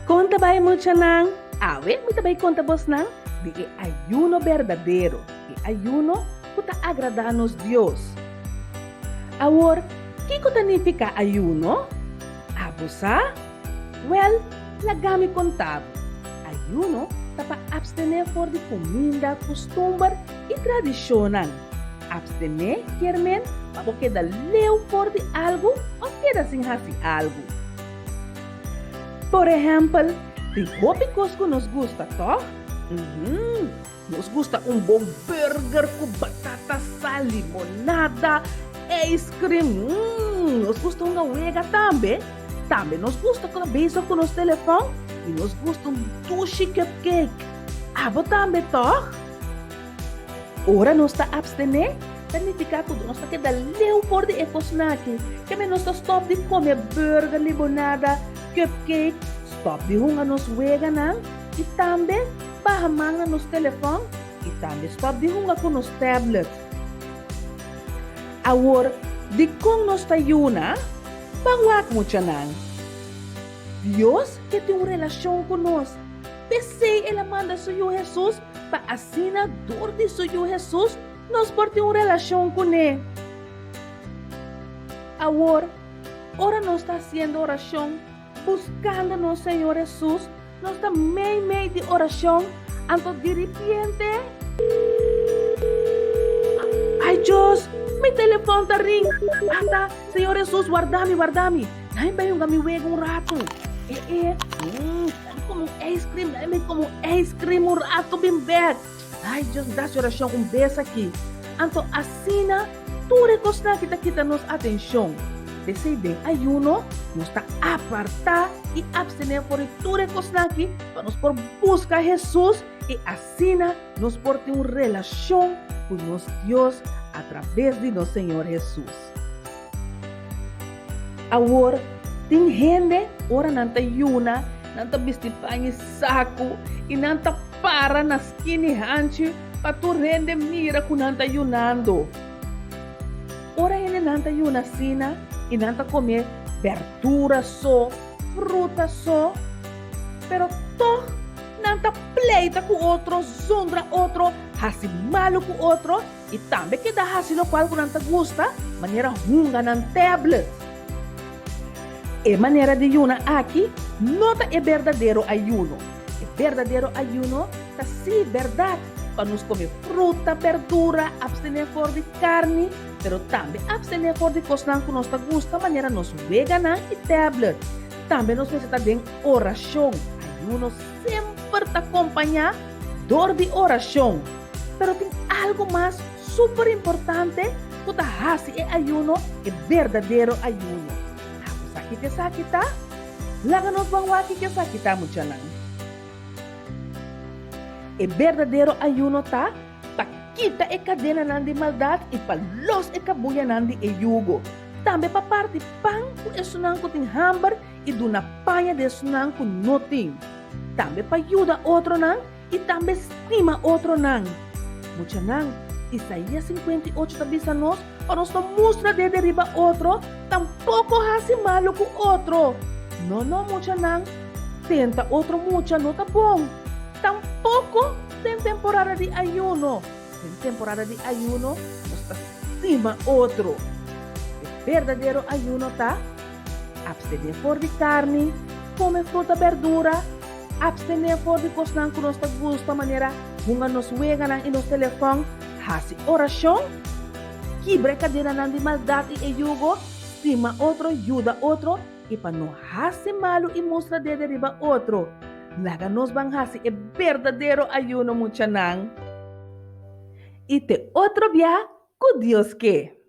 Kon ta bai muchanan? Awe mi ta bai konta bosnan di e ayuno berdadero, e ayuno ku ta agradá nos Dios. Awor, kiko ta nifiká ayuno? Abo sa? Wèl, laga mi konta bo. Ayuno ta pa apstené for di kuminda, kustumber i tradishonnan. Apstené kier men pa bo keda leu for di algu òf keda sin hasi algu. Por ehèmpel, tin hopi kos ku nos gusta, tòg? Uhum! Nos gusta un bon burger ku batata, sal, limonada, ijskrim. Umm! Nos gusta hunga wega tambe. Tambe nos gusta ku ta bezig ku nos telefòn i nos gusta un dushi cupcake. Abo tambe, tòg? Ora nos ta abstené, ta nifiká ku nos ta keda leu for di e kosnan aki. Keme nos ta stòp di kome burger, limonada, cupcake, stòp di hunga nos weganan i tambe baha man na nos telefòn i tambe stòp di hunga ku nos tablet. Awor, dikon nos ta yuna? Ban wak, muchanan. Dios ke tin un relashon ku nos. P'esei el a manda su Yu Hesus pa asina dor di su Yu Hesus nos por tin un relashon kuné. Awor, ora nos ta hasiendo orashon, buskando nos Señor Hesus, nos ta meimei di orashon, anto diripiente, Ai Dios, mi telefòn ta ring! Ata, Señor Hesus, warda mi, warda mi! Dame bai hunga mi wega un ratu. E e, mm, dame come un ice cream, dame come un ice cream un ratu bin bek. Ai Dios, mi ta hasi orashon un bes aki. Anto asina tur e kosnan aki ta kita nos atenshon. P'esei den ayuno nos ta apartá i abstené for di tur e kosnan aki pa nos por buska Hesus i asina nos por tin un relashon ku nos Dios atraves di nos Señor Hesus. Awor, tin hende ora nan ta yuna, nan ta bisti paña i saku i nan ta para na skini hanchi pa tur hende mira ku nan ta yunando. Ora hendenan ta yuna asina i nan ta kome berdura so, fruta so, pero tog nan ta pleita ku otro, zundra otro, hasi malu ku otro. I tambe keda hasi lokual ku nan ta gusta, manera hunga nan tablet. E manera di yuna aki no ta e berdadero ayuno. E berdadero ayuno ta sí bèrdat pa nos kome fruta, berdura, abstené for di karni, pero tambe abstené for di kosnan ku nos ta gusta manera nos weganan i tablet. Tambe nos mester ta den orashon. Ayuno semper ta kompañá dor di orashon. Pero tin algu mas super importante ku ta hasi e ayuno e berdadero ayuno. Abo sa kiko esaki ta? Laga nos ban wak kiko esaki ta, muchanan. E berdadero ayuno ta pa kita e kadenanan di maldat i pa los e kabuyanan di e yugo. Tambe pa parti pan ku esunnan ku tin hamber i duna paña di esunnan ku no tin. Tambe pa yuda otronan I tambe stima otronan. Muchanan, Isaías 58 ta bisa nos pa nos no mustra dede riba otro, tampoko hasi malu ku otro. No, no, muchanan, tenta otro mucha no ta bon. Tampoko den temporada di ayuno. Den temporada di ayuno nos ta stima otro. E berdadero ayuno ta abstené for di karni, kome fruta berdura, Abstené for di kosnan ku nos ta gusta manera hunga nos weganan i nos telefòn, hasi orashon, kibra e kadenanan di maldat i e yugo, stima otro, yuda otro i pa no hasi malu i mustra dede riba otro. Laga nos ban hasi e berdadero ayuno muchanan. I te otro bia ku Dios ke.